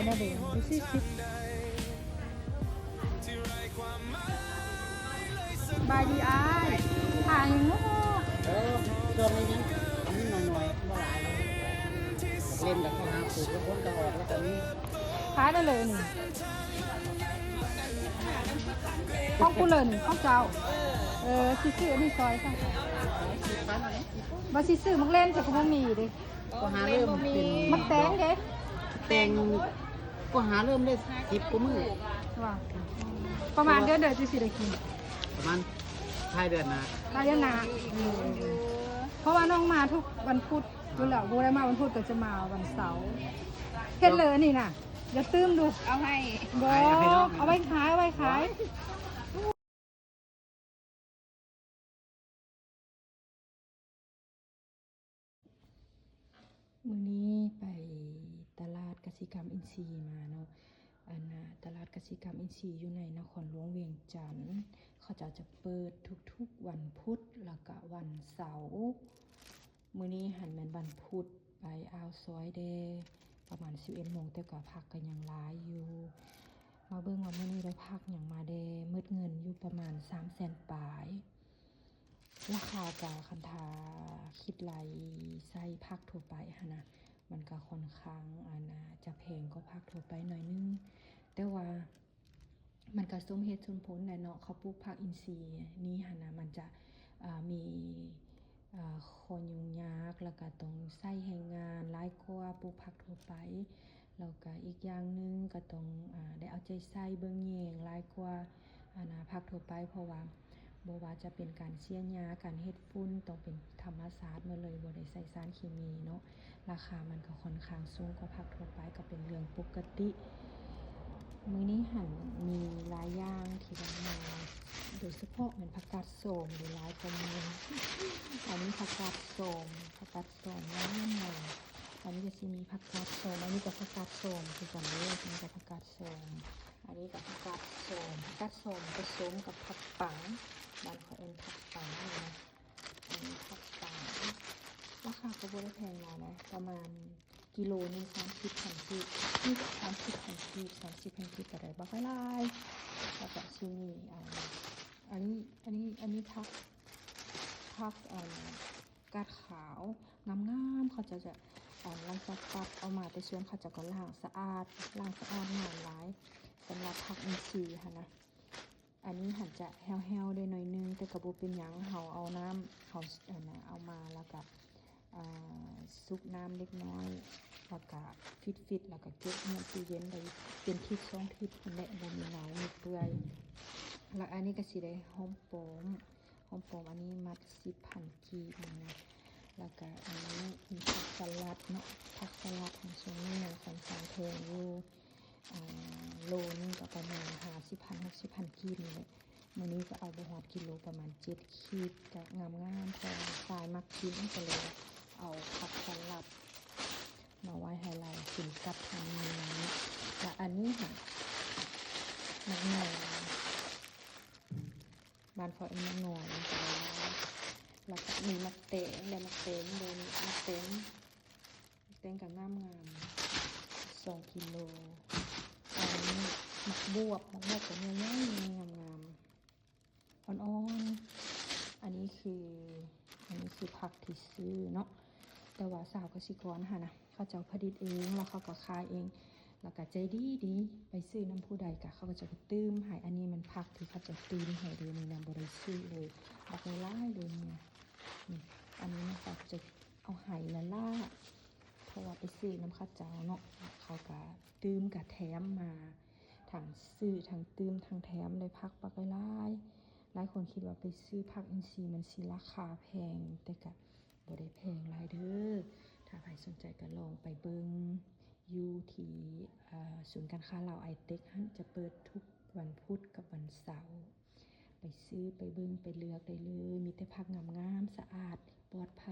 ແນວເດີ ຢູ່ສີ່ສິບ. ສະບາຍດີອ້າຍ ຂາຍຫຍັງເນາະ? ເອີ ຊ່ວງນີ້ຍັງ ມັນໜ້ອຍໆ ບໍ່ຫຼາຍ. ເຫຼັ້ນແລ້ວເຂົາຫາປູກ ແລ້ວຄົນກໍອອກ ແລ້ວກໍມີ. ຂາຍໄດ້ເລີຍນີ້ ຂອງກູເລີນ ຂອງເຈົ້າ. ເອີ ຊິຊື້ອັນນີ້ຊ່ອຍຊະ. ວ່າຊິຊື້ໝາກເຫຼັ້ນ ແຕ່ກໍບໍ່ມີເດ້. ກໍຫາເລີ່ມເປັນ ໝາກແຕງເດ້? ແຕງ ກໍຫາເລີ່ມໄດ້ສິບກວ່າມື້. ວ່າ ປະມານເດືອນໃດຈຶ່ງຊິໄດ້ກິນ? ປະມານທ້າຍເດືອນໜ້າ. ທ້າຍເດືອນໜ້າ. ເອີ ເພາະວ່ານ້ອງມາທຸກວັນພຸດຢູ່ແລ້ວ ບໍ່ໄດ້ມາວັນພຸດກໍຈະມາວັນເສົາ. ເຮັດເລີຍອັນນີ້ນະ ຢ່າຕື່ມດູ. ເອົາໃຫ້ ບໍ່ ເອົາໄວ້ຂາຍ ເອົາໄວ້ຂາຍ. ມື້ນີ້ໄປຕະຫຼາດກະສິກຳອິນຊີມາເນາະ. ອັນນ່າ ຕະຫຼາດກະສິກຳອິນຊີຢູ່ໃນນະຄອນຫຼວງວຽງຈັນ ເຂົາເຈົ້າຈະເປີດທຸກໆວັນພຸດ ແລ້ວກະວັນເສົາ. ມື້ນີ້ຫັ້ນແມ່ນວັນພຸດ ໄປອ່າວຊອຍແດ່ ປະມານສິບເອັດໂມງ ແຕ່ກໍຜັກກໍຍັງຫຼາຍຢູ່. ມາເບິ່ງວ່າມື້ນີ້ໄດ້ຜັກຫຍັງມາແດ່. ໝົດເງິນຢູ່ປະມານສາມແສນປາຍ. ລາຄາກໍ ຄັນຖ້າຄິດໄລ່ໃສ່ຜັກທົ່ວໄປຫັ້ນນະ ມັນກໍຄ່ອນຂ້າງ ອັນນ່າ ຈະແພງກວ່າຜັກທົ່ວໄປໜ້ອຍໜຶ່ງ ແຕ່ວ່າ ມັນກະສົມເຫດສົມຜົນແຫຼະເນາະ. ເຂົາປູກຜັກອິນຊີນີ້ຫັ້ນນະ ມັນຈະ ເອີ ມີ ເອີ ຂໍ້ຫຍຸ້ງຍາກ ແລ້ວກະຕ້ອງໃຊ້ແຮງງານຫຼາຍກວ່າປູກຜັກທົ່ວໄປ. ແລ້ວກະອີກຢ່າງໜຶ່ງກະຕ້ອງ ອາ ໄດ້ເອົາໃຈໃສ່ເບິ່ງແຍງຫຼາຍກວ່າ ອັນນ່າ ຜັກທົ່ວໄປ ເພາະວ່າ ບໍ່ວ່າຈະເປັນການເສຍຫຍ້າ ການເຮັດຝຸ່ນ ຕ້ອງເປັນທຳມະຊາດໝົດເລີຍ ບໍ່ໄດ້ໃສ່ສານເຄມີເນາະ. ລາຄາມັນກໍຄ່ອນຂ້າງສູງກວ່າຜັກທົ່ວໄປ ກໍເປັນເລື່ອງປົກກະຕິ. ມື້ນີ້ຫັ້ນມີຫຼາຍຢ່າງທີ່ໄດ້ມາ ໂດຍສະເພາະແມ່ນຜັກກາດສອມ ໄດ້ຫຼາຍກວ່າມື້. ອັນນີ້ຜັກກາດສອມ ຜັກກາດສອມງາມໆ. ອັນນີ້ກໍຊິມີຜັກກາດສອມ ອັນນີ້ກໍຜັກກາດສອມຄືກັນເດ້ ອັນນີ້ກໍຜັກກາດສອມ ອັນນີ້ກໍຜັກກາດສອມ ຜັກກາດສອມປະສົມກັບຜັກປັງ ບ້ານຂ້ອຍເອີ້ນຜັກປັງນະ. ອັນນີ້ຜັກປາງ ລາຄາກໍບໍ່ໄດ້ແພງຫຼາຍນະ ປະມານກິໂລໜຶ່ງສາມສິບພັນກີບ ນີ້ກໍສາມສິບພັນກີບ ສາມສິບພັນກີບກໍໄດ້ບັກຫຼາຍ. ແລ້ວກໍຊິມີ ອັນ ອັນນີ້ ອັນນີ້ ອັນນີ້ຜັກ ຜັກ ອັນ ກາດຂາວງາມໆ ເຂົາເຈົ້າຈະ ອັນ ຫຼັງຈາກຕັດເອົາມາແຕ່ສວນ ເຂົາເຈົ້າກໍລ້າງສະອາດ ລ້າງສະອາດງາມຫຼາຍ ສຳລັບຜັກອິນຊີຫັ້ນນະ. ອັນນີ້ຫັ້ນຈະແຫ້ວໆໄດ້ໜ້ອຍໜຶ່ງ ແຕ່ກໍບໍ່ເປັນຫຍັງ ເຮົາເອົານ້ຳ ເຮົາ ອັນນ່າ ເອົາມາແລ້ວກໍ ເອີ ຊຸບນ້ຳເລັກນ້ອຍ ແລ້ວກໍຟິດໆ ແລ້ວກໍເກັບເມືອຕູ້ເຢັນໄດ້ເປັນທິດສອງທິດພຸ້ນແຫຼະ ບໍ່ມີເນົ່າມີເປື່ອຍ. ແລ້ວອັນນີ້ກໍຊິໄດ້ຫອມປ້ອມ ຫອມປ້ອມອັນນີ້ມັດສິບພັນກີບນີ້ນະ. ແລ້ວກໍອັນນີ້ມີຜັກສະຫຼັດເນາະ ຜັກສະຫຼັດຂອງຊ່ວງນີ້ນະ ຂ້ອນຂ້າງແພງຢູ່. ອ່າ ໂລໜຶ່ງກໍປະມານຫ້າສິບພັນ ຫົກສິບພັນກີບນີ້ແຫຼະ. ມື້ນີ້ກໍເອົາບໍ່ຮອດກິໂລ ປະມານເຈັດຂີດ ກໍງາມໆ ເພາະວ່າຊາຍມັກກິນ ກໍເລີຍເອົາຜັກສະຫຼັດມາໄວ້ໃຫ້ລາວກິນກັບທາງນີ້. ແລ້ວອັນນີ້ຫາ ໝາກໜໍ່ ບ້ານຂ້ອຍເອີ້ນໝາກໜໍ່ ແລ້ວກໍມີໝາກແຕງ ແລະ ໝາກແຕງ ໂລນີ້ ໝາກແຕງ ແຕງກໍງາມໆ ສອງກິໂລ. ອັນນີ້ໝາກບວບ ໝາກບວບກໍໃຫຍ່ໆ ງາມໆ ອ່ອນໆ. ອັນນີ້ຄື ອັນນີ້ຄືຜັກທີ່ຊື້ເນາະ ແຕ່ວ່າຊາວກະສິກອນຫັ້ນນະ ເຂົາເຈົ້າຜະລິດເອງ ແລ້ວເຂົາກໍຂາຍເອງ ແລ້ວກໍໃຈດີດີ ໄປຊື້ນຳຜູ້ໃດກໍ ເຂົາກໍຈະໄປຕື່ມໃຫ້. ອັນນີ້ມັນຜັກທີ່ເຂົາເຈົ້າຕື່ມໃຫ້ເດ້ ນີ້ນະ ບໍ່ໄດ້ຊື້ເລີຍ ບັກຫຼາຍໆເລີຍນີ້ນະ. ນີ້ ອັນນີ້ນະ ເຂົາຈະ ເອົາໃຫ້ລະລະ ເພາະວ່າໄປຊື້ນຳເຂົາເຈົ້າເນາະ ເຂົາກະຕື່ມກະແຖມມາ ທັງຊື້ທັງຕື່ມທັງແຖມ ໄດ້ຜັກບັກຫຼາຍໆ. ຫຼາຍຄົນຄິດວ່າໄປຊື້ຜັກອິນຊີມັນຊິລາຄາແພງ ແຕ່ກະບໍ່ໄດ້ແພງຫຼາຍເດີ້. ຖ້າໃຜສົນໃຈກະລອງໄປເບິ່ງຢູ່ທີ່ ເອີ ສູນການຄ້າລາວໄອເຕັກຫັ້ນ ຈະເປີດທຸກວັນພຸດກັບວັນເສົາ. ໄປຊື້ ໄປເບິ່ງ ໄປເລືອກໄດ້ເລີຍ ມີແຕ່ຜັກງາມໆ ສະອາດ ປອດໄພ.